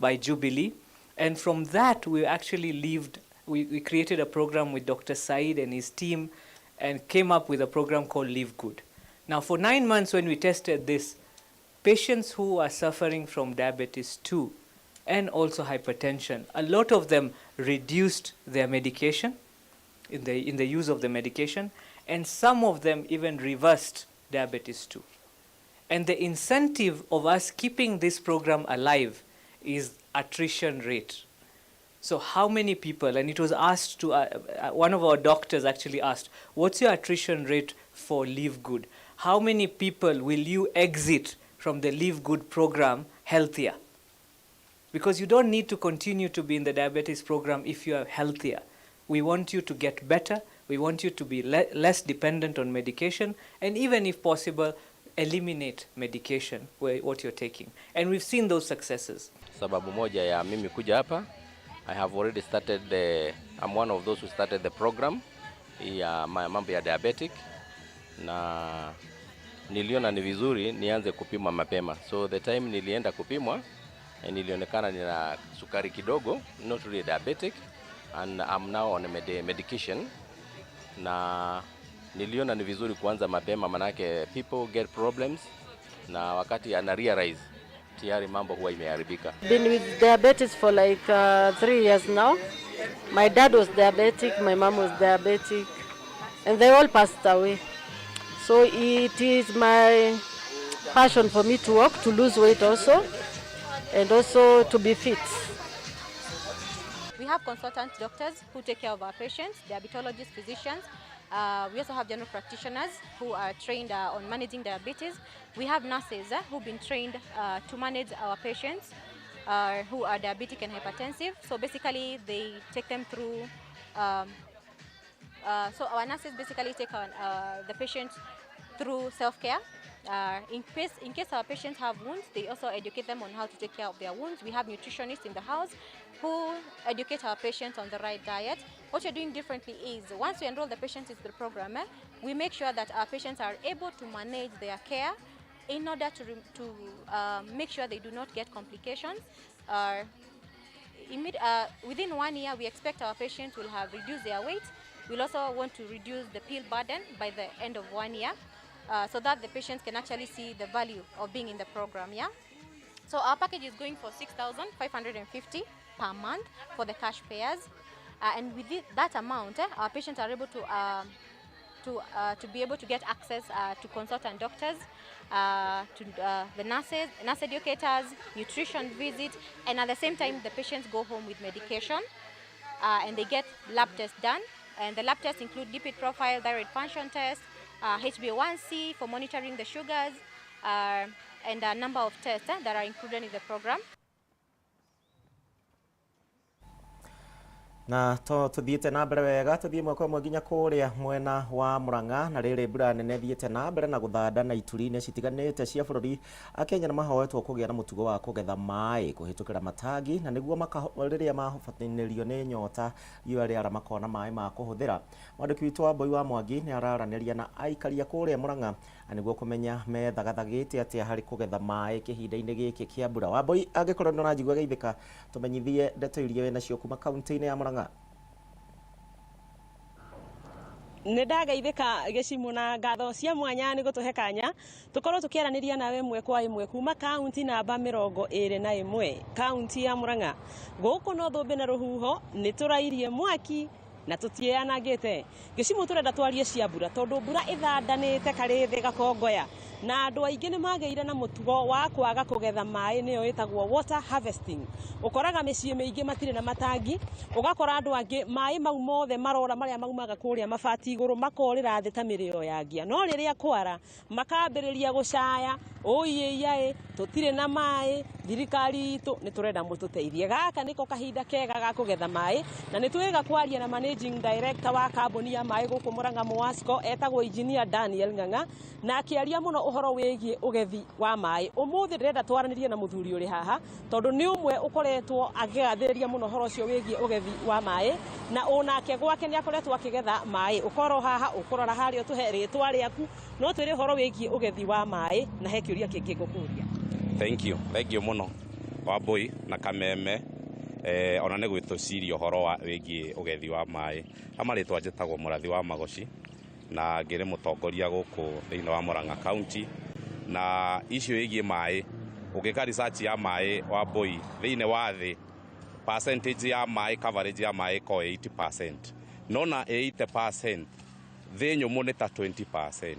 by Jubilee. And from that, we actually we created a program with Dr. Said and his team and came up with a program called LiveGood. Now, for 9 months when we tested this, patients who are suffering from diabetes 2 and also hypertension, a lot of them reduced their medication, in the use of the medication, and some of them even reversed diabetes 2. And the incentive of us keeping this program alive is attrition rate. So how many people, and it was asked to, one of our doctors actually asked, what's your attrition rate for LiveGood? How many people will you exit from the LiveGood program healthier? Because you don't need to continue to be in the diabetes program if you are healthier. We want you to get better. We want you to be less dependent on medication, and even if possible, eliminate medication what you're taking. And we've seen those successes. Sababu moja ya mimi kuja hapa, I have already started the, I'm one of those who started the program ya mambo ya diabetic, na niliona ni vizuri nianze kupimwa mapema. So the time nilienda kupimwa, nilionekana nina sukari kidogo, not really diabetic, and I'm now on a medication. Na niliona ni vizuri kuanza mapema manake people get problems na wakati ana realize tayari mambo huwa imeharibika. Been with diabetes for like 3 years now. My dad was diabetic, my mom was diabetic, and they all passed away. So it is my passion for me to work, to lose weight also, and also to be fit. We have consultant doctors who take care of our patients, diabetologists, physicians. We also have general practitioners who are trained on managing diabetes. We have nurses who've been trained to manage our patients who are diabetic and hypertensive. So basically they take them through, so our nurses basically take the patients through self-care. In case our patients have wounds, they also educate them on how to take care of their wounds. We have nutritionists in the house who educate our patients on the right diet. What we're doing differently is, once we enroll the patients into the program, we make sure that our patients are able to manage their care in order to make sure they do not get complications. Within 1 year, we expect our patients will have reduced their weight. We'll also want to reduce the pill burden by the end of 1 year. So that the patients can actually see the value of being in the program, yeah? So our package is going for 6,550 per month for the cash payers. And with that amount, our patients are able to be able to get access to consultant doctors, to the nurses, nurse educators, nutrition visit, and at the same time the patients go home with medication, and they get lab tests done. And the lab tests include lipid profile, thyroid function test, HbA1c for monitoring the sugars, and a number of tests that are included in the program. Na to tuthiite na mbere wega tuthie mwaka ũmwe nginya kuria mwena wa Murang'a na riri mbura nene thiite na mbere na guthanda na ituri-inĩ citiganĩte cia bũrũri. Akenya nĩ mahoetwo kũgĩa na mũtugo wa kũgetha maĩ kũhĩtũkĩra matangi na nĩguo rĩrĩa mahobanĩrio nĩ nyota riũa rĩara makona maĩ ma kũhũthĩra. Mwandĩki witũ wa Mbui wa Mwangi nĩ araranĩria na aikaria kũrĩa Murang'a na nĩguo kũmenya methagathagĩte atĩa harĩ kũgetha maĩ kĩhinda-inĩ gĩkĩ kĩa mbura. Wambui, angĩkorwo nĩ ũranjigua geithĩka, tũmenyithie ndeto iria wĩ nacio kuma kaunti-inĩ ya Murang'a. Nĩ ndageithĩka gĩcimu na ngatho cia mwanya nĩ gũtũhe kanya tũkorwo tũkĩaranĩria nawe ĩmwe kwa ĩmwe kuma kaunti namba 21, kaunti ya Murang'a. Gũkũ no thũmbĩ na rũhuho nĩ tũrairie mwaki na tũtiĩyanangĩte. Gĩcimu tũrenda twarie cia mbura tondũ mbura ĩthandanĩte karĩthĩ gakongoya na andũ aingĩ nĩ magĩire na mũtugo wa kwaga kũgetha maĩ, nĩyo ĩtagwo water harvesting. Ũkoraga mĩciĩ mĩingĩ matirĩ na matangi, ũgakora andũ angĩ maĩ mau mothe marora marĩa maumaga kũrĩa mabati igũrũ makorĩra thĩ ta mĩrĩo ya ngia, no rĩrĩa kwara makambĩrĩria gũcaya, ũiĩiaĩ tũtirĩ na maĩ, thirikari itũ nĩ tũrenda mũtũteithie. Gaka nĩko kahinda kega ga kũgetha maĩ na nĩ twĩga kwaria na managing director wa kambuni ya maĩ gũkũ Murang'a Muwasco, etagwo engineer Daniel Ng'ang'a, na akĩaria mũno ũhoro wĩgiĩ ũgethi wa maĩ. Ũmũthĩ ndĩrenda twaranĩrie na mũthuri ũrĩ haha tondũ nĩ ũmwe ũkoretwo akĩgathĩrĩria mũno ũhoro ũcio wĩgiĩ ũgethi wa maĩ, na onake gwake nĩ akoretwo akĩgetha maĩ. Ũkorwo haha ũkũrora harĩa ũtũhe rĩtwa rĩaku, no twĩre ũhoro wĩgiĩ ũgethi wa maĩ na he kĩũria kĩngĩ ngũkũria. Thank you. Thank you mũno. Wambui na Kameme ona nĩ gwĩtũciria ũhoro wa wĩgiĩ ũgethi wa maĩ. Amarĩtwa njĩtagwo Mũrathi wa Magoci na ngĩrĩ mũtongoria gũkũ thĩinĩ wa Murang'a County, na icio ĩgiĩ maĩ ũngĩka research ya maĩ Wambui thĩinĩ wa thĩ percentage ya maĩ coverage ya maĩ ko 80%, nona 80% thĩ nyũmũ nĩ ta 20%.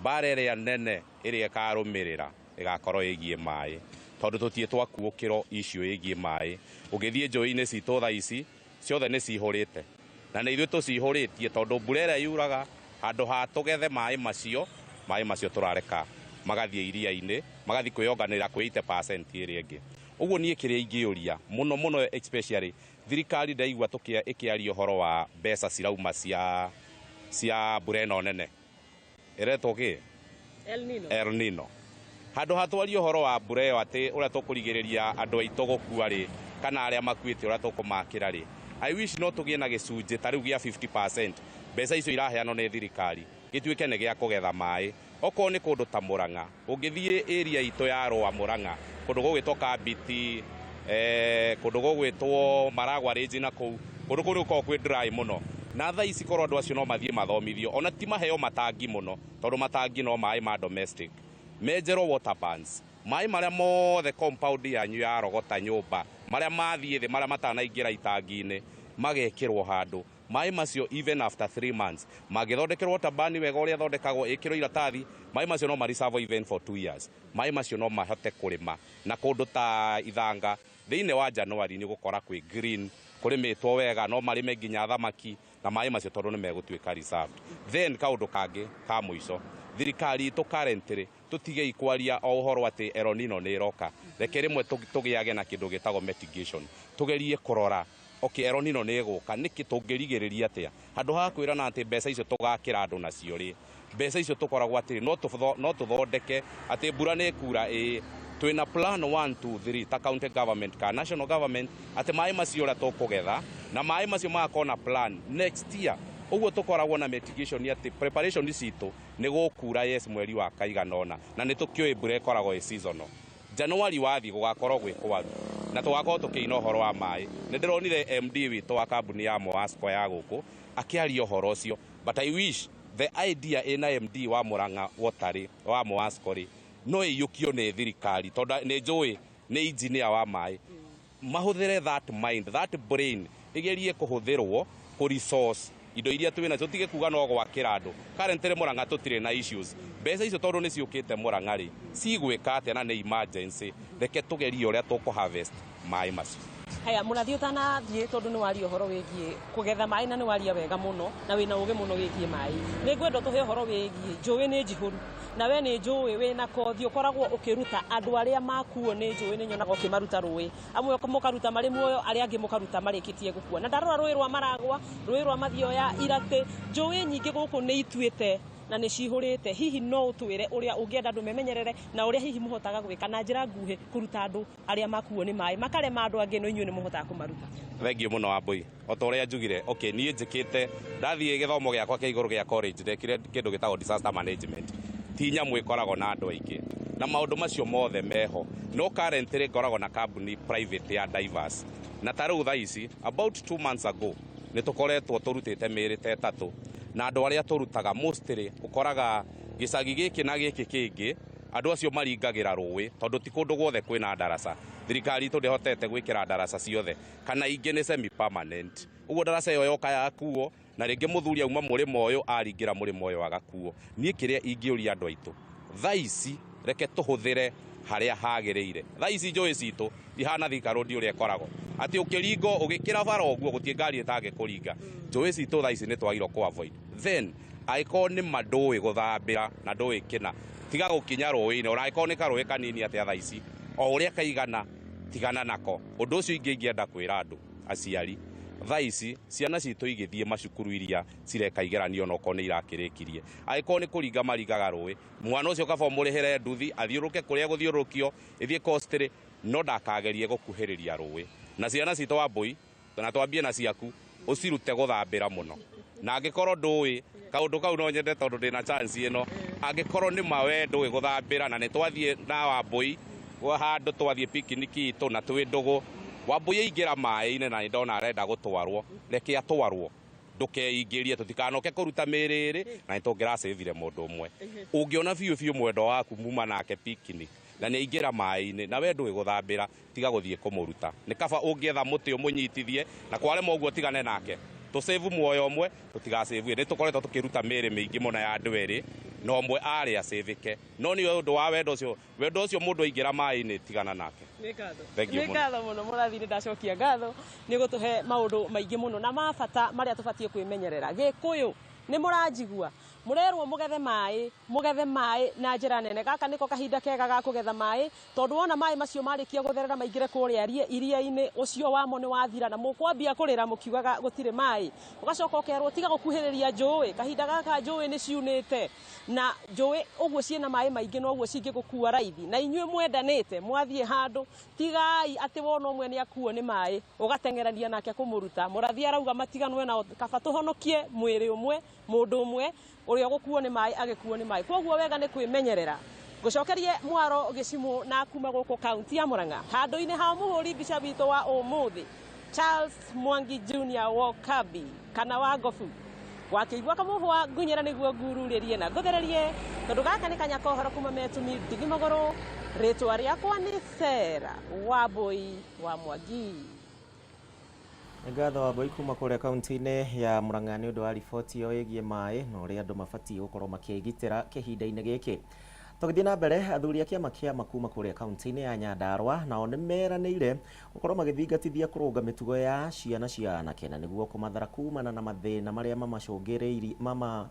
Mbara ĩrĩa nene ĩrĩa ĩkarũmĩrĩra ĩgakorwo ĩgiĩ maĩ tondũ tũtiĩ twakuũkĩrwo icio ĩgiĩ maĩ. Ũngĩthiĩ njũĩ-inĩ citũ thaa ici ciothe nĩ cihũrĩte, na nĩ ithuĩ tũcihũrĩtie tondũ mbura ĩrĩa yuraga handũ ha tũgethe maĩ macio tũrareka magathiĩ iria-inĩ magathiĩ kwĩyonganĩrĩra kwĩ 80% ĩrĩa ĩngĩ. Ũguo niĩ kĩrĩa ingĩũria mũno mũno especially thirikari ndaigua ĩkĩaria ũhoro wa mbeca cirauma cia mbura ĩno nene ĩretwo kĩ? El Nino. El Nino. Handũ ha twarie ũhoro wa mbura ĩyo atĩ ũrĩa tũkũrigĩrĩria andũ aitũ gũkua rĩ kana arĩa makuĩte ũrĩa tũkũmakĩra rĩ, I wish no tũgĩe na gĩcunjĩ ta rĩu gĩa 50% mbeca icio iraheanwo nĩ thirikari gĩtuĩke nĩ gĩa kũgetha maĩ. Okorwo nĩ kũndũ ta Murang'a, ũngĩthiĩ area itũ ya Rũa Murang'a, kũndũ gũgwĩtwo Kambiti, kũndũ gũgwĩtwo Maragwa Range na kũu kũndũ kũu gũkoragwo kwĩ dry mũno, na thaa ici korwo andũ acio no mathiĩ mathomithio, ona ti maheo matangi mũno tondũ matangi no maĩ ma domestic, menjerwo water bands, maĩ marĩa mothe compound yanyu yarogota nyũmba, marĩa mathiĩ thĩ, marĩa matanaingĩra itangi-inĩ magekĩrwo handũ. Maĩ macio even after 3 months mangĩthondekerwo water ban wega ũrĩa thondekagwo ĩkĩrwo iratathi, maĩ macio no mariserve even for 2 years. Maĩ macio no mahote kũrĩma na kũndũ ta Ithanga thĩinĩ wa January nĩ gũkora kwĩ green, kũrĩmĩtwo wega, no marĩme nginya thamaki na maĩ macio tondũ nĩ megũtuĩka reserved. Then kaũndũ kangĩ ka mũico, thirikari itũ currently tũtigei kwaria o ũhoro atĩ El Nino nĩ ĩroka, reke rĩmwe tũgĩage na kĩndũ gĩtagwo mitigation, tũgerie kũrora okay El Nino nĩ ĩgũka, nĩkĩ tũngĩrigĩrĩria atĩa handũ ha kwĩrana atĩ mbeca icio tũgakĩra andũ nacio rĩ, mbeca icio tũkoragwo atĩ no tũthondeke atĩ mbura nĩ ĩkura ĩĩ twĩna plan 1 2 3 ta county government ka national government atĩ maĩ macio ũrĩa tũkũgetha na maĩ macio magakorwo na plan next year. Ũguo tũkoragwo na mitigation atĩ preparation citũ nĩ gũkura yes mweri wa kaigana ũna, na nĩ tũkĩũĩ mbura ĩkoragwo ĩ seasonal. January wathiĩ gũgakorwo gwĩ kwaru na tũgakorwo tũkĩina ũhoro wa maĩ. Nĩ ndĩronire MD witũ wa kambuni ya Moasco ya gũkũ akĩaria ũhoro ũcio, but I wish the idea ĩna MD wa Murang'a Water wa Moasco rĩ no ĩiyũkio nĩ thirikari tondũ nĩ njũĩ nĩ engineer wa maĩ, mahũthĩre that mind, that brain ĩgerie kũhũthĩrwo kũ resource indo iria twĩ nacio, tige kuga no gwakĩra andũ. Currently Murang'a tũtirĩ na issues, mbeca icio tondũ nĩ ciũkĩte Murang'a rĩ cigwĩka atĩa na nĩ emergency, reke tũgerie ũrĩa tũkũ harvest maĩ macio. Haya Mũrathi, ũtanathiĩ tondũ nĩ waria ũhoro wĩgiĩ kũgetha maĩ na nĩ waria wega mũno na wĩna ũgĩ mũno wĩgiĩ maĩ, nĩ ngwenda ũtũhe ũhoro wĩgiĩ njũĩ nĩ njihũru, na we nĩ njũĩ wĩna kothi ũkoragwo ũkĩruta andũ arĩa makuo nĩ njũĩ, nĩ nyonaga ũkĩmaruta rũĩ, amwe mũkaruta marĩ muoyo, arĩa angĩ mũkaruta marĩkĩtie gũkua. Na ndarora rũĩ rwa Maragwa, rũĩ rwa Mathioya, Iratĩ, njũĩ nyingĩ gũkũ nĩ ituĩte na nĩ cihũrĩte. Hihi no ũtwĩre ũrĩa ũngĩenda andũ memenyerere na ũrĩa hihi mũhotaga gwĩka na njĩra nguhĩ kũruta andũ arĩa makuo nĩ maĩ makarema andũ angĩ, no inyuĩ nĩ mũhotaga kũmaruta? Thengiũ mũno Wambui, o ta ũrĩa njugire, okay niĩ njĩkĩte ndathiĩ gĩthomo gĩakwa kĩa igũrũ gĩa college ndekire kĩndũ gĩtagwo disaster management, ti nyamũ ĩkoragwo na andũ aingĩ na maũndũ macio mothe meho, no currently ngoragwo na kambuni private ya divers, na ta rĩu thaa ici about 2 months ago nĩ tũkoretwo tũrutĩte mĩĩrĩ ta ĩtatũ, na andũ arĩa tũrutaga mostly ũkoraga gĩcagi gĩkĩ na gĩkĩ kĩngĩ andũ acio maringagĩra rũĩ tondũ ti kũndũ guothe kwĩna ndaraca. Thirikari itũ ndĩhotete gwĩkĩra ndaraca ciothe kana ingĩ nĩ semi permanent, ũguo ndaraca ĩyo yoka yakuo na rĩngĩ mũthuri auma mũrĩmo ũyũ aringĩra mũrĩmo ũyũ agakuo. Niĩ kĩrĩa ingĩũria andũ aitũ thaa ici, reke tũhũthĩre harĩa hagĩrĩire. Thaa ici njũĩ citũ ihana Thika Road ũrĩa ĩkoragwo atĩ ũkĩringo ũgĩkĩra bara ũguo gũtirĩ ngari ĩtangĩkũringa. Njũĩ citũ thaa ici nĩ twagĩrĩirwo kũ avoid. Then angĩkorwo nĩ ma ndũĩ gũthambĩra na ndũĩ kĩna, tiga gũkinya rũĩ-inĩ, ona angĩkorwo nĩ karũĩ kanini atĩa thaa ici, o ũrĩa kaigana tigana nako. Ũndũ ũcio ingĩ ingĩenda kwĩra andũ aciari thaa ici, ciana citũ igĩthiĩ macukuru iria cireka igeranio onokorwo nĩ irakĩrĩkirie, angĩkorwo nĩ kũringa maringaga rũĩ, mwana ũcio kaba ũmũrĩhĩre nduthi athiũrũke kũrĩa gũthiũrũrũkio ĩthiĩ cost-rĩ, no ndakagerie gũkuhĩrĩria rũĩ. Na ciana citũ Wambui, na twambie na ciaku, ũcirute gũthambĩra mũno, na angĩkorwo ndũĩ kaũndũ kau no nyende tondũ ndĩna chance ĩno, angĩkorwo nĩ ma we ndũĩ gũthambĩra na nĩ twathiĩ na Wambui Handũ twathiĩ picnic itũ na twĩ ndũgũ, Wambui aingĩra maĩ-inĩ na nĩndona arenda gũtwarwo, reke atwarwo, ndũkeingĩrie, tũtikanoke kũruta mĩĩrĩ ĩrĩ na nĩtũngĩracĩvire mũndũ ũmwe. Ũngĩona biũ biũ mwendwa waku muma nake picnic na nĩaingĩra maĩ-inĩ na we ndũĩ gũthambĩra, tiga gũthiĩ kũmũruta. Nĩ kaba ũngĩetha mũtĩ ũmũnyitithie na kwarema ũguo tigane nake. Tũcĩvu muoyo ũmwe, tũtigacĩvu. Nĩ tũkoretwo tũkĩruta mĩĩrĩ mĩingĩ mũno ya andũ erĩ na ũmwe arĩ acĩvĩke, no nĩ ũndũ wa wendo ũcio, wendo ũcio mũndũ aingĩra maĩ-inĩ tigana nake. Nĩ ngatho. Thank you Nĩ mũno. ngatho mũno mũrathi, nĩ ndacokia ngatho nĩ gũtũhe maũndũ maingĩ mũno na ma bata marĩa tũbatiĩ kwĩmenyerera. Gĩkũyũ nĩ mũranjigua, mũrerwo mũgethe maĩ, mũgethe maĩ na njĩra nene. Gaka nĩko kahinda kega ga kũgetha maĩ, tondũ wona maĩ macio marĩkia gũtherera maingĩre kũrĩa iria-inĩ, ũcio wamo nĩ wathira na mũkwambia kũrĩra mũkiugaga gũtirĩ maĩ. Ũgacoka ũkerwo tiga gũkuhĩrĩria njũĩ, kahinda gaka njũĩ nĩ ciunĩte na njũĩ ũguo ciĩna maĩ maingĩ noguo cingĩgũkua raithi. Na inyuĩ mwendanĩte mwathiĩ handũ, tigai atĩ wona ũmwe nĩ akuo nĩ maĩ ũgateng'erania nake kũmũruta. Mũrathi arauga matiganwe nao, kaba tũhonokie mwĩrĩ ũmwe, mũndũ ũmwe ũrĩa ũgũkuo nĩ maĩ agĩkuo nĩ maĩ. Koguo wega nĩ kwĩmenyerera. Ngũcokerie mwaro gĩcimũ na kuma gũkũ kaunti ya Murang'a, handũ-inĩ ha mũhũri mbica witũ wa ũmũthĩ Charles Mwangi Junior Wokabi kana wa Ngobu. Wakĩigua kamũhwa ngunyĩra nĩguo ngururĩrie na ngũthererie, tondũ gaka nĩ kanya kohoro kuma metumi ndigi magũrũ. Rĩtwa rĩakwa nĩ Sarah Wambui wa Mwangi. Nĩ ngatho Wambui kuma kũrĩa kaunti-inĩ ya Murang'a nĩ ũndũ wa riboti ĩyo ĩgiĩ maĩ na ũrĩa andũ mabatiĩ gũkorwo makĩgitĩra kĩhinda-inĩ gĩkĩ. Tũgĩthiĩ na mbere, athuri a kĩama kĩa kuma kũrĩa kaunti-inĩ ya Nyandarua nao nĩ meranĩire gũkorwo magĩthingatithia kũrũnga mĩtugo ya ciana cia anake na nĩguo kũmathara kumana na mathĩna marĩa mamacũngĩrĩirie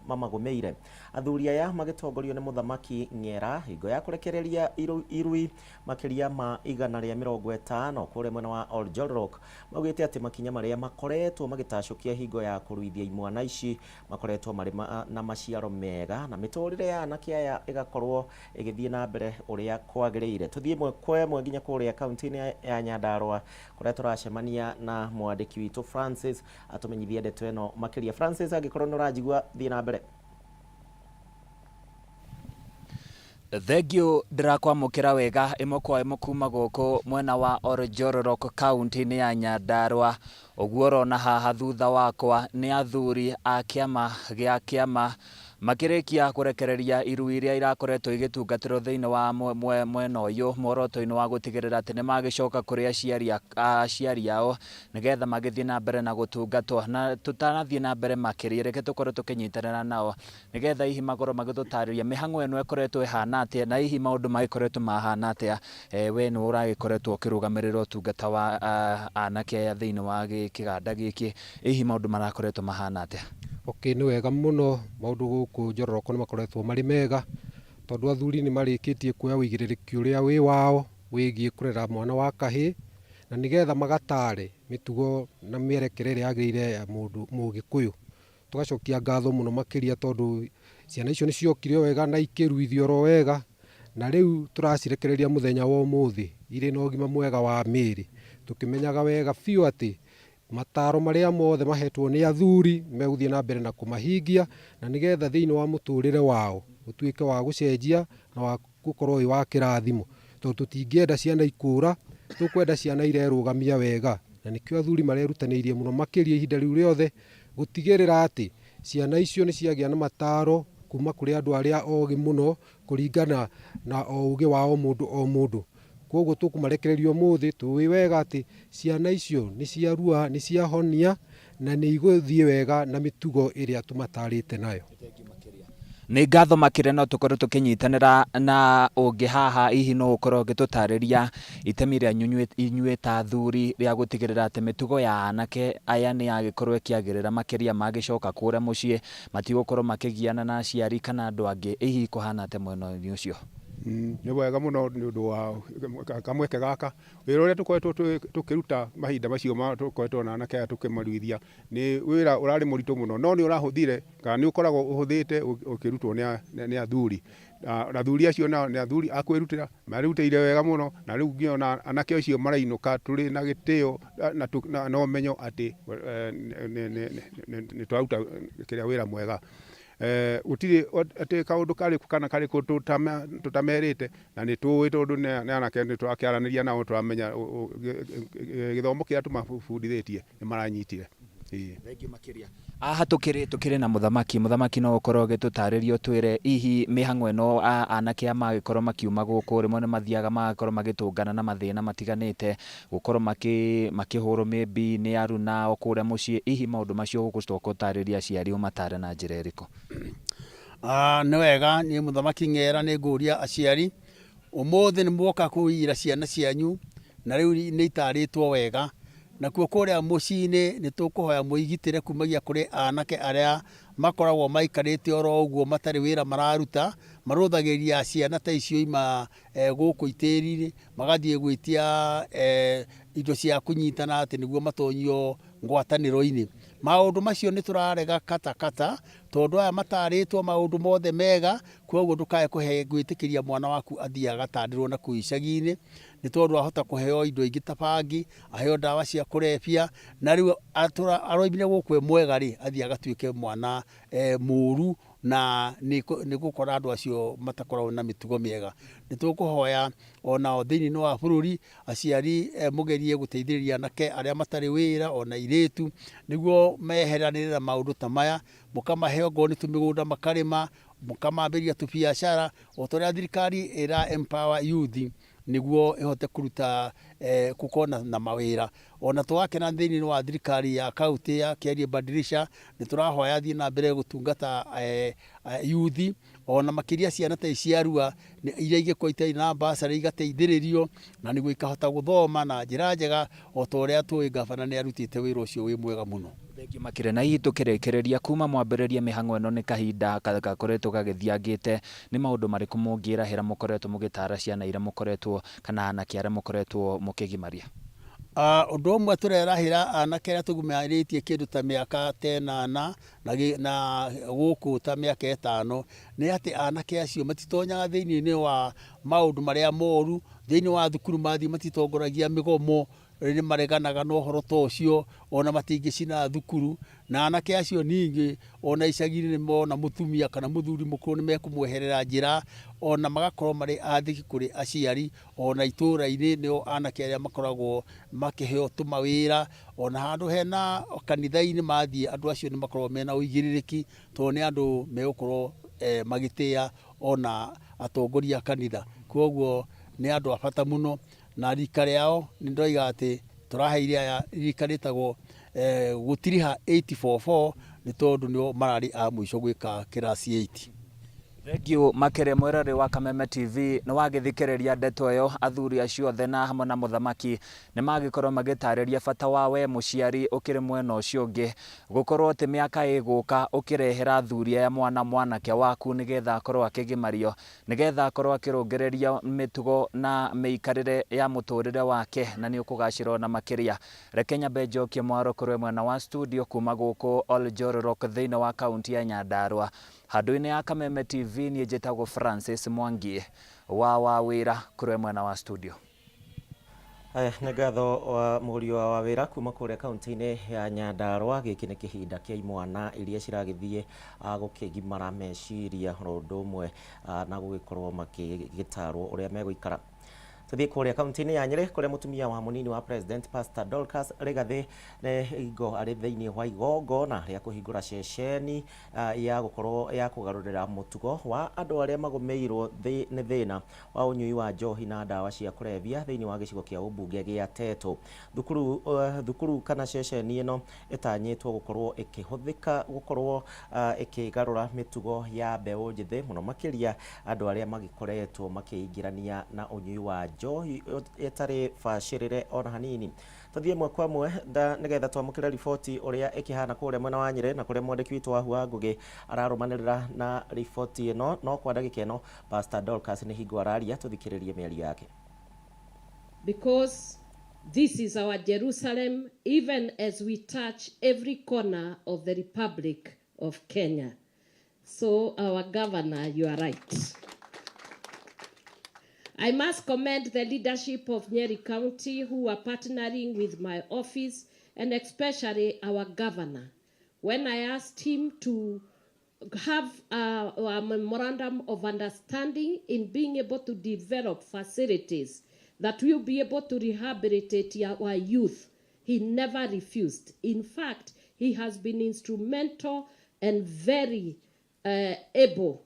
mamagũmĩire. Athuri aya magĩtongorio nĩ mũthamaki Ng'era hingo ya kũrekereria irui makĩria ma 150 kũrĩa mwena wa Oljororok, maugĩte atĩ makinya marĩa makoretwo magĩtacũkia hingo ya kũruithia imwana ici makoretwo marĩ na maciaro mega na mĩtũrĩre ya anake aya ĩgakorwo ĩgĩthiĩ na mbere ũrĩa kwagĩrĩire. Tũthiĩ ĩmwe kwa ĩmwe nginya kũrĩa kaunti-inĩ ya Nyandarua kũrĩa tũracemania na mwandĩki witũ Francis atũmenyithie ndeto ĩno makĩria. Francis, angĩkorwo nĩ ũranjigua, thiĩ na mbere. Thengiũ, ndĩrakwamũkĩra wega ĩmwe kwa ĩmwe kuma gũkũ mwena wa Oljororok kaunti-inĩ ya Nyandarua. Ũguo ũrona haha thutha wakwa nĩ athuri a kĩama gĩa kĩama makĩrĩkia kũrekereria irui iria irakoretwo igĩtungatĩrwo thĩinĩ wa mwena ũyũ, muoroto-inĩ wa gũtigĩrĩra atĩ nĩ magĩcoka kũrĩ aciari ao nĩgetha magĩthiĩ na mbere na gũtungatwo. Na tũtanathiĩ na mbere makĩria, reke tũkorwo tũkĩnyitanĩra nao nĩgetha hihi makorwo magĩtũtarĩria mĩhang'o ĩno ĩkoretwo ĩhana atĩa na hihi maũndũ magĩkoretwo mahana atĩa. We nĩwe ũragĩkoretwo ũkĩrũgamĩrĩra ũtungata wa anake aya thĩinĩ wa kĩganda gĩkĩ, hihi maũndũ marakoretwo mahana atĩa? Okay, nĩ wega mũno, maũndũ gũkũ Njororoko nĩ makoretwo marĩ mega tondũ athuri nĩ marĩkĩtie kuoya ũigĩrĩrĩki ũrĩa wĩ wao wĩgiĩ kũrera mwana wa kahĩĩ, na nĩgetha magatare mĩtugo na mĩerekere ĩrĩa yagĩrĩire ya mũndũ mũgĩkũyũ. Tũgacokia ngatho mũno makĩria tondũ ciana icio nĩ ciokire wega na ikĩruithio oro wega, na rĩu tũracirekereria mũthenya wa ũmũthĩ irĩ na ũgima mwega wa mĩĩrĩ, tũkĩmenyaga wega biũ atĩ mataro marĩa mothe mahetwo nĩ athuri megũthiĩ na mbere na kũmahingia, na nĩgetha thĩinĩ wa mũtũrĩre wao ũtuĩke wa gũcenjia na wa gũkorwo wĩ wa kĩrathimo, tondũ tũtingĩenda ciana ikũra, tũkwenda ciana irerũgamia wega, na nĩkĩo athuri marerutanĩirie mũno makĩria ihinda rĩu rĩothe gũtigĩrĩra atĩ ciana icio nĩ ciagĩa na mataro kuma kũrĩ andũ arĩa ogĩ mũno kũringana na o ũgĩ wa o mũndũ o mũndũ. Koguo tũkũmarekereria ũmũthĩ tũĩ wega atĩ ciana icio nĩ ciarua, nĩ ciahonia na nĩ igũthiĩ wega na mĩtugo ĩrĩa tũmatarĩte nayo. Nĩ ngatho makĩria, no tũkorwo tũkĩnyitanĩra na ũngĩ haha, hihi no ũkorwo ũgĩtũtarĩria itemi rĩanyu inyuĩ ta athuri rĩa gũtigĩrĩra atĩ mĩtugo ya anake aya nĩ yagĩkorwo ĩkĩagĩrĩra makĩria magĩcoka kũrĩa mũciĩ, matigũkorwo makĩgiana na aciari kana andũ angĩ, hihi kũhana atĩa mwena-inĩ ũcio? Nĩ wega mũno nĩ ũndũ wa kamweke gaka. Wĩra ũrĩa tũkoretwo tũkĩruta mahinda macio tũkoretwo na anake aya tũkĩmaruithia nĩ wĩra ũrarĩ mũritũ mũno, no nĩ ũrahũthire kana nĩ ũkoragwo ũhũthĩte ũkĩrutwo nĩ athuri. Athuri acio nao nĩ athuri a kwĩrutĩra, marutĩire wega mũno, na rĩu nginya ona anake acio marainũka tũrĩ na gĩtĩo na ũmenyo atĩ nĩ twaruta kĩrĩa wĩra mwega. Gũtirĩ atĩ kaũndũ karĩkũ kana karĩkũ tũtamerĩte, na nĩ tũĩ tondũ nĩ anake nĩ tũrakĩaranĩria nao, tũramenya gĩthomo kĩrĩa tũmabundithĩtie nĩ maranyitire. Thengiũ makĩria. Haha tũkĩrĩ na mũthamaki no ũkorwo ũgĩtũtarĩria ũtwĩre hihi mĩhang'o ĩno anake aya magĩkorwo makiuma gũkũ rĩmwe nĩ mathiaga magakorwo magĩtũngana na mathĩna matiganĩte, gũkorwo makĩhũrwo maybe nĩ aruna o kũrĩa mũciĩ, hihi maũndũ macio ũgũcoka ũtarĩrie aciari ũmatare na njĩra ĩrĩkũ? Nĩ wega, niĩ mũthamaki Ng'era nĩ ngũria aciari ũmũthĩ nĩ muoka kũira ciana cianyu na rĩu nĩ itarĩtwo wega. Nakuo kũrĩa mũciĩ-inĩ nĩ tũkũhoya mũigitĩre kumagia kũrĩ anake arĩa makoragwo maikarĩte oro ũguo matarĩ wĩra mararuta, marũthagĩria ciana ta icio ima gũkũ itĩri-inĩ, magathiĩ gwĩtia indo cia kũnyitana atĩ nĩguo matonyio ngwatanĩro-inĩ. Maũndũ macio nĩ tũrarega katakata tondũ aya matarĩtwo maũndũ mothe mega, koguo ndũkae kũhe gwĩtĩkĩria mwana waku athiĩ agatandĩrwo na kũu icagi-inĩ, nĩ tondũ ahota kũheo indo ingĩ ta bangi, aheo ndawa cia kũrebia, na rĩu aroimire gũkũ e mwega rĩ, athiĩ agatuĩke mwana mũru, na nĩ gũkora andũ acio matakoragwo na mĩtugo mĩega. Nĩ tũkũhoya onao thĩinĩ wa bũrũri aciari mũgerie gũteithĩrĩria anake arĩa matarĩ wĩra ona airĩtu nĩguo meheranĩre na maũndũ ta maya, mũkamahe ongorwo nĩ tũmĩgũnda makarĩma, mũkamambĩrĩria tũbiacara o ta ũrĩa thirikari ĩra empower youth nĩguo ĩhote kũruta gũkorwo na mawĩra. Ona tũgakena thĩinĩ wa thirikari ya kaunti ya Kĩarie Badilisha, nĩ tũrahoya thiĩ na mbere gũtungata youth ona makĩria ciana ta ici arua iria ingĩkorwo itarĩ na bursary igateithĩrĩrio na nĩguo ikahota gũthoma na njĩra njega o ta ũrĩa tũĩ gavana nĩ arutĩte wĩra ũcio wĩ mwega mũno. Thengiũ makĩria. Na hihi tũkĩrĩkĩrĩria kuma mwambĩrĩrie mĩhang'o ĩno nĩ kahinda gakoretwo gagĩthiangĩte, nĩ maũndũ marĩkũ mũngĩrahĩra mũkoretwo mũgĩtara ciana iria mũkoretwo kana anake arĩa mũkoretwo mũkĩgimaria? Ũndũ ũmwe tũrerahĩra anake arĩa tũgimarĩtie kĩndũ ta mĩaka ta ĩnana na gũkũ ta mĩaka 5 nĩ atĩ anake acio matitonyaga thĩinĩ wa maũndũ marĩa moru, thĩinĩ wa thukuru mathiĩ matitongoragia mĩgomo, nĩ mareganaga na ũhoro ta ũcio, ona matingĩcina thukuru. Na anake acio ningĩ ona icagi-inĩ nĩ mona mũtumia kana mũthuri mũkũrũ nĩ mekũmweherera njĩra, ona magakorwo marĩ athĩki kũrĩ aciari, ona itũũra-inĩ nĩo anake arĩa makoragwo makĩheo tũmawĩra, ona handũ hena kanitha-inĩ mathiĩ andũ acio nĩ makoragwo mena ũigĩrĩrĩki tondũ nĩ andũ megũkorwo magĩtĩa ona atongoria a kanitha. Koguo nĩ andũ a bata mũno, na rika rĩao nĩ ndoiga atĩ tũraheire aya rika rĩtagwo gũtiriha 844 nĩ tondũ nĩo mararĩ a mũico gwĩka kĩrasi 8. Thengiũ makĩria mwĩrori wa Kameme TV nĩ wagĩthikĩrĩria ndeto ĩyo, athuri acio othe na hamwe na mũthamaki nĩ magĩkorwo magĩtarĩria bata wa we mũciari ũkĩrĩ mwena ũcio ũngĩ gũkorwo atĩ mĩaka ĩgũka ũkĩrehera athuri aya mwana mwanake waku nĩgetha akorwo akĩgimario, nĩgetha akorwo akĩrũngĩrĩria mĩtugo na mĩikarĩre ya mũtũrĩre wake, na nĩ ũkũgacĩra ona makĩria. Reke nyambe njokie mwaro kũrĩ mwena wa studio kuma gũkũ Oljororok thĩinĩ wa kaunti ya Nyandarua. Handũ-inĩ ya Kameme TV niĩ njĩtagwo Francis Mwangi wa wĩra kũrĩ mwena wa studio. Aya nĩ ngatho wa mũriũ wa wĩra kuma kũrĩa kaunti-inĩ ya Nyandarua. Gĩkĩ nĩ kĩhinda kĩa imwana iria ciragĩthiĩ gũkĩgimara meciria oro ũndũ ũmwe na gũgĩkorwo makĩgĩtarwo ũrĩa megũikara. Tuthiĩ kũrĩa kaunti-inĩ ya Nyĩrĩ kũrĩa mũtumia wa mũnini wa President Pastor Dorcas Rigathi nĩ hingo arĩ thĩinĩ wa igongona rĩa kũhingũra ceceni ya gũkorwo ya kũgarũrĩra mũtugo wa andũ arĩa magũmĩirwo nĩ thĩna wa ũnyui wa njohi na ndawa cia kũrebia thĩinĩ wa gĩcigo kĩa ũmbunge gĩa Teto. Thukuru kana ceceni ĩno ĩtanyĩtwo gũkorwo ĩkĩhũthĩka gũkorwo ĩkĩgarũra mĩtugo ya mbeũ njĩthĩ mũno makĩria andũ arĩa magĩkoretwo makĩingĩrania na ũnyui wa njohi ĩtarĩ bacĩrĩre ona hanini. Tuthiĩ ĩmwe kwa ĩmwe nĩgetha twamũkĩre riboti ũrĩa ĩkĩhana kũrĩa mwena wa Nyĩrĩ na kũrĩa mwandĩki witũ wa Hua Ngũgĩ ararũmanĩrĩra na riboti ĩno. No kwa ndagĩka ĩno Pastor Dorcas nĩ hingo araria, tũthikĩrĩrie mĩario yake. Because this is our Jerusalem, even as we touch every corner of the Republic of Kenya. So our governor, you are right. I must commend the leadership of Nyeri County who are partnering with my office and especially our governor. When I asked him to have a memorandum of understanding in being able to develop facilities that will be able to rehabilitate our youth, he never refused. In fact, he has been instrumental and very able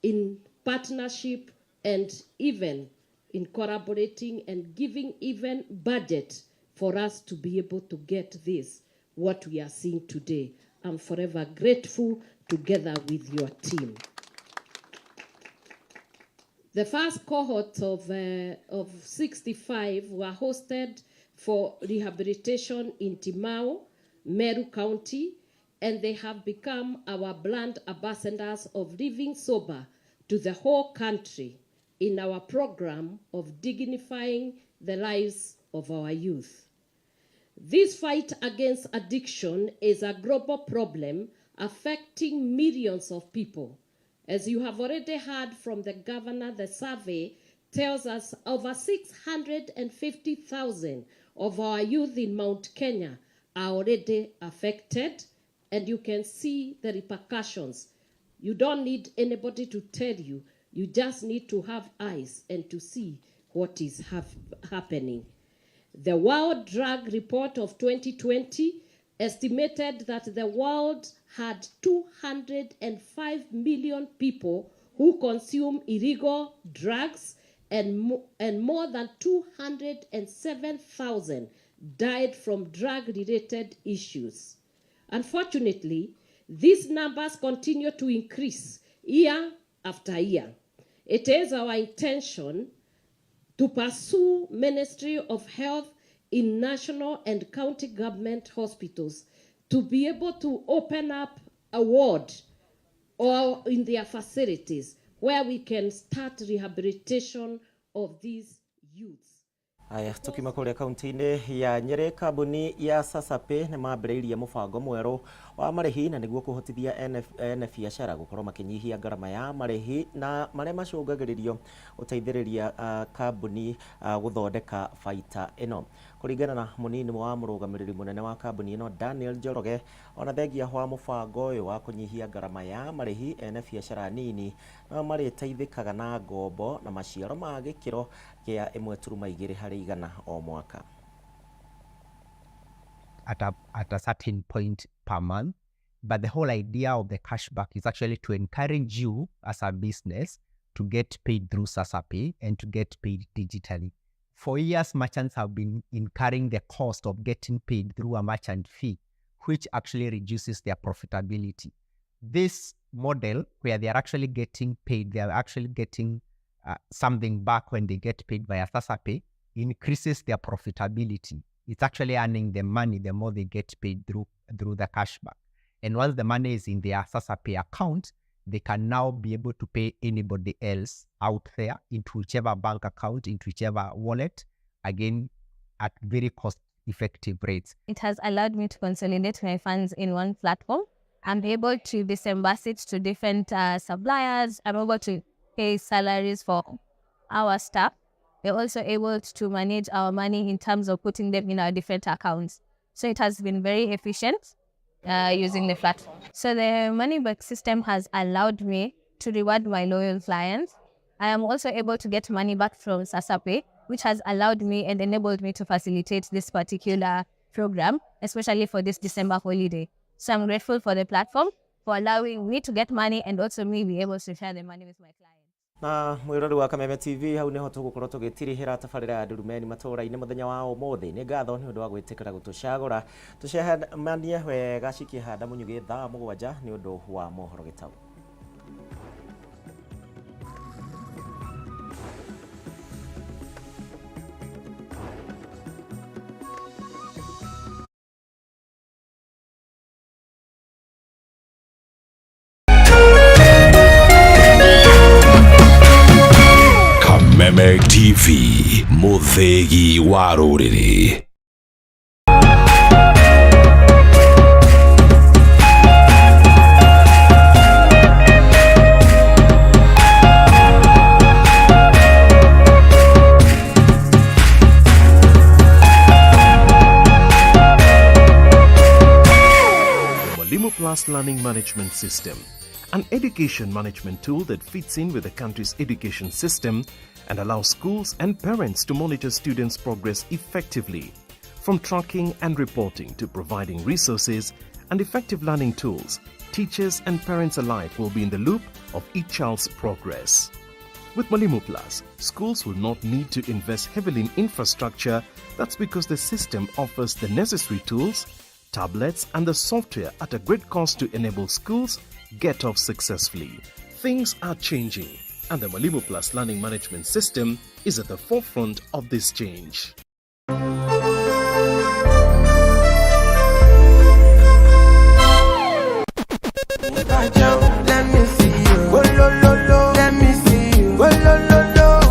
in partnership and even in collaborating and giving even budget for us to be able to get this, what we are seeing today. I'm forever grateful together with your team. The first cohort of 65 were hosted for rehabilitation in Timau, Meru County, and they have become our brand ambassadors of living sober to the whole country in our program of dignifying the lives of our youth. This fight against addiction is a global problem affecting millions of people. As you have already heard from the governor, the survey tells us over 650,000 of our youth in Mount Kenya are already affected, and you can see the repercussions. You don't need anybody to tell you. You just need to have eyes and to see what is happening. The World Drug Report of 2020 estimated that the world had 205 million people who consume illegal drugs, and more than 207,000 died from drug-related issues. Unfortunately, these numbers continue to increase year after year. It is our intention to pursue Ministry of Health in national and county government hospitals to be able to open up a ward or in their facilities where we can start rehabilitation of these youths. Aya, tukiuma kuria kaunti-inĩ ya Nyeri, kambuni ya Sasapay nĩ mambĩrĩirie mũbango mwerũ wa marĩhi na nĩguo kũhotithia ene biacara gũkorwo makĩnyihia ngarama ya marĩhi na marĩa macũngagĩrĩrio gũteithĩrĩria kambuni gũthondeka baita ĩno. Kũringana na mũnini wa mũrũgamĩrĩri mũnene wa kambuni ĩno Daniel Njoroge, ona thengia wa mũbango ũyũ wa kũnyihia ngarama ya marĩhi, ene biacara nini no marĩteithĩkaga na ngombo na maciaro ma gĩkĩro kĩa 1.2 harĩ igana o mwaka. At a certain point per month. But the whole idea of the cashback is actually to encourage you as a business to get paid through SasaPay and to get paid digitally. For years, merchants have been incurring the cost of getting paid through a merchant fee, which actually reduces their profitability. This model, where they are actually getting paid, they are actually getting something back when they get paid via SasaPay, increases their profitability. It's actually earning them money the more they get paid through the cashback. And once the money is in their SasaPay account, they can now be able to pay anybody else out there into whichever bank account, into whichever wallet, again, at very cost-effective rates. It has allowed me to consolidate my funds in one platform. I'm able to disburse it to different suppliers. I'm able to pay salaries for our staff. We're also able to manage our money in terms of putting them in our different accounts. So it has been very efficient using the platform. So the money back system has allowed me to reward my loyal clients. I am also able to get money back from SasaPay, which has allowed me and enabled me to facilitate this particular program, especially for this December holiday. So I'm grateful for the platform for allowing me to get money and also me be able to share the money with my clients. Na mwirori wa Kameme TV, hau niho tugukorwo tugitirihira tabarira ya Ndurumeni matura-ini muthenya wa umuthi. Ni ngatho ni undu wa gwitikira gutucagura tucemanie wega cikihanda munyugi thaa 7 ni undu wa mohoro gitau. Kameme TV, muthegi wa rũrĩrĩ. Mwalimu Plus Learning Management System an education management tool that fits in with the country's education system and allows schools and parents to monitor students' progress effectively. From tracking and reporting to providing resources and effective learning tools, teachers and parents alike will be in the loop of each child's progress. With Mwalimu Plus, schools will not need to invest heavily in infrastructure. That's because the system offers the necessary tools, tablets, and the software at a great cost to enable schools get off successfully. Things are changing, and the Mwalimu Plus learning management system is at the forefront of this change.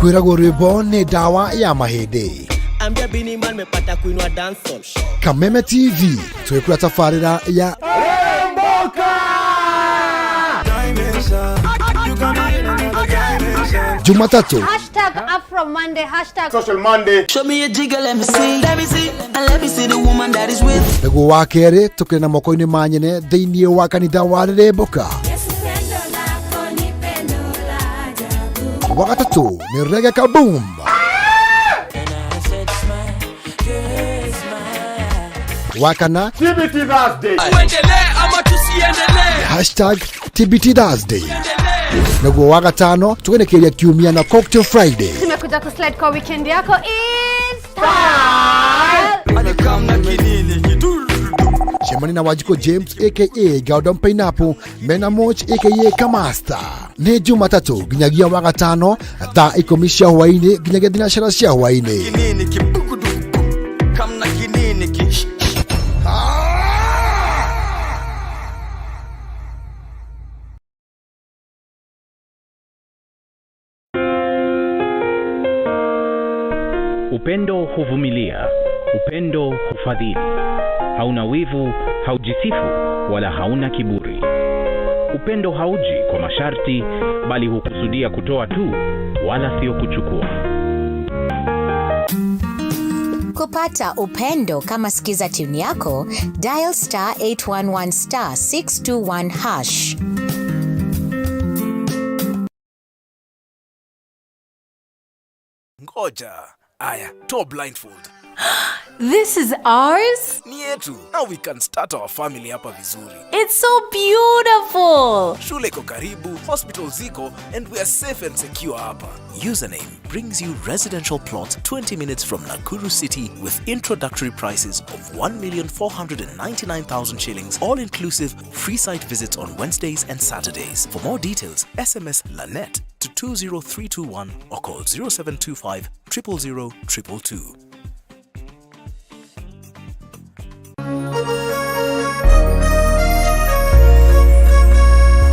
Kwĩragwo rwĩmbo nĩ ndawa ya mahĩndĩ. Ambia Bini Man mepata kuinua dancehall. Kameme TV twĩkũra tabarĩra ya Jumatatu Hashtag Afro Monday, hashtag Social Monday. Show me a jigger, let me see. Let me see. And let me see the woman that is with. Nĩguo wa kerĩ tũkĩrĩ na moko-inĩ ma nyene thĩinĩ wa kanitha wa Rĩrĩmbũka. Wa gatatũ nĩ Reggae Kaboom. Wa kana TBT Thursday. Tuendelee ama tusiendelee? Hashtag TBT Thursday. Nĩguo wa gatano tũgenekeria kiumia na Cocktail Friday. Tumekuja kuslide kwa weekend yako in style. Cemani na Wanjikũ James aka Gordon Pineapple mena Moch aka Kamasta. Nĩ Jumatatũ nginyagia wa gatano thaa 10 cia hwaĩ-inĩ nginyagia thinacara cia hwaĩ-inĩ. Kinini kibukuduku. Kamna kinini ki. Upendo huvumilia, upendo hufadhili, hauna wivu, haujisifu wala hauna kiburi. Upendo hauji kwa masharti, bali hukusudia kutoa tu, wala sio kuchukua. Kupata upendo kama skiza tune yako, dial star 811 star 621 hash. Ngoja. Aya, toa blindfold. This is ours? Ni yetu. Now we can start our family hapa vizuri. It's so beautiful. Shule iko karibu, hospital ziko, and we are safe and secure hapa. Username brings you residential plot 20 minutes from Nakuru City with introductory prices of 1,499,000 shillings, all inclusive, free site visits on Wednesdays and Saturdays. For more details, SMS LANET to 20321 or call 0725 000 222.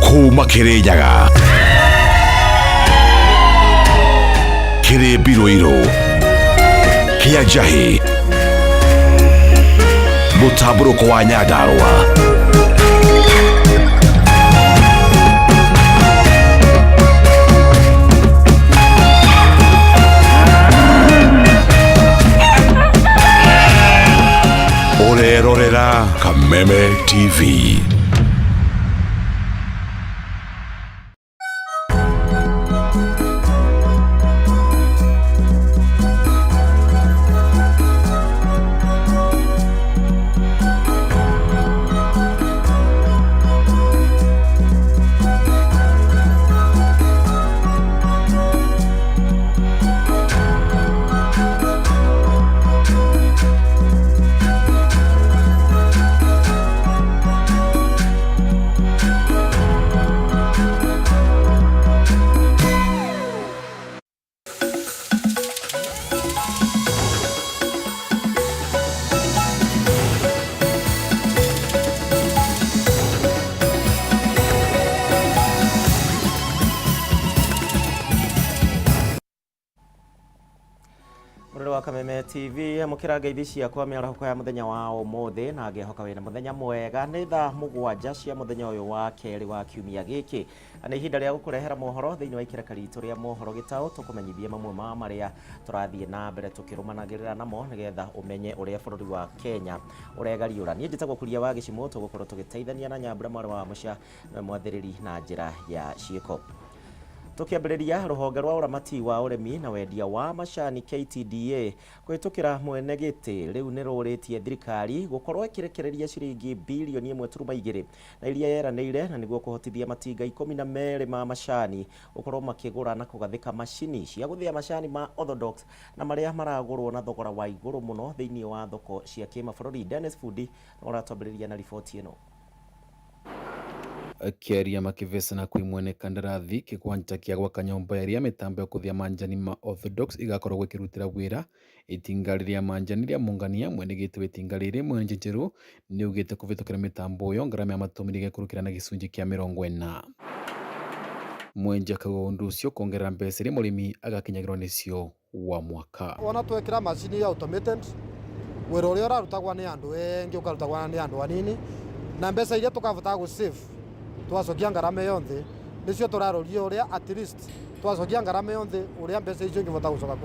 Kuma Kirinyaga kĩrĩ mbirũirũ kĩa njahĩ mũtambũrũko wa Nyandarũa. Ũrerorera Kameme TV. Kameme TV amũkĩra ngeithi ciakwa mĩarahũko ya mũthenya wa ũmũthĩ na ngehoka wĩna mũthenya mwega. Nĩ thaa 7 cia mũthenya ũyũ wa kerĩ wa kiumia gĩkĩ, na nĩ ihinda rĩa gũkũrehera mohoro thĩinĩ wa ikereka ritũ rĩa mohoro gĩtaũ, tũkũmenyithie mamwe ma marĩa tũrathiĩ na mbere tũkĩrũmanagĩrĩra namo nĩgetha ũmenye ũrĩa bũrũri wa Kenya ũregariũra. Niĩ njĩtagwo Kuria wa Gĩcimũ, tũgũkorwo tũgĩteithania na Nyambura mwarĩ wa Mũca nĩwe mwathĩrĩri na njĩra ya ciĩko. Tukiambĩrĩria rũhonge rwa ũramati wa ũrĩmi na wendia wa macani KTDA kũhĩtũkĩra mwene gĩtĩ rĩu nĩ rũrĩtie thirikari gũkorwo ĩkĩrekereria ciringi bilioni 1.2 na iria yeranĩire, na nĩguo kũhotithia matinga 12 ma macani gũkorwo makĩgũra na kũgathĩka macini cia gũthĩa macani ma Orthodox na marĩa maragũrwo na thogora wa igũrũ mũno thĩinĩ wa thoko cia kĩmabũrũri. Dennis Fundi nĩwe ũratwambĩrĩria na riboti ĩno. Akiaria makivesana kwi mwene kandarathi kigwanja kia gwaka nyumba iria mitambo ya kuthia manjani ma Orthodox igakorwo ikirutira wira itinga riria manjani ria mungania mwene giti wa itinga riri Mwenje Njeru niugite kuvitukira mitambo iyo ngarama ya matumiri igakurukira na gicunji kia 40. Mwenje akauga undu ucio kuongerera mbeca iria murimi agakinyagirwo nicio wa mwaka. Wona twekira macini ya automated wira uria urarutagwa ni andu engi ukarutagwa ni andu anini, na mbeca iria tukavota gu save twacokia ngarama yonthe nicio turaroria uria at least twacokia ngarama yonthe uria mbeca icio ingivota gucoka.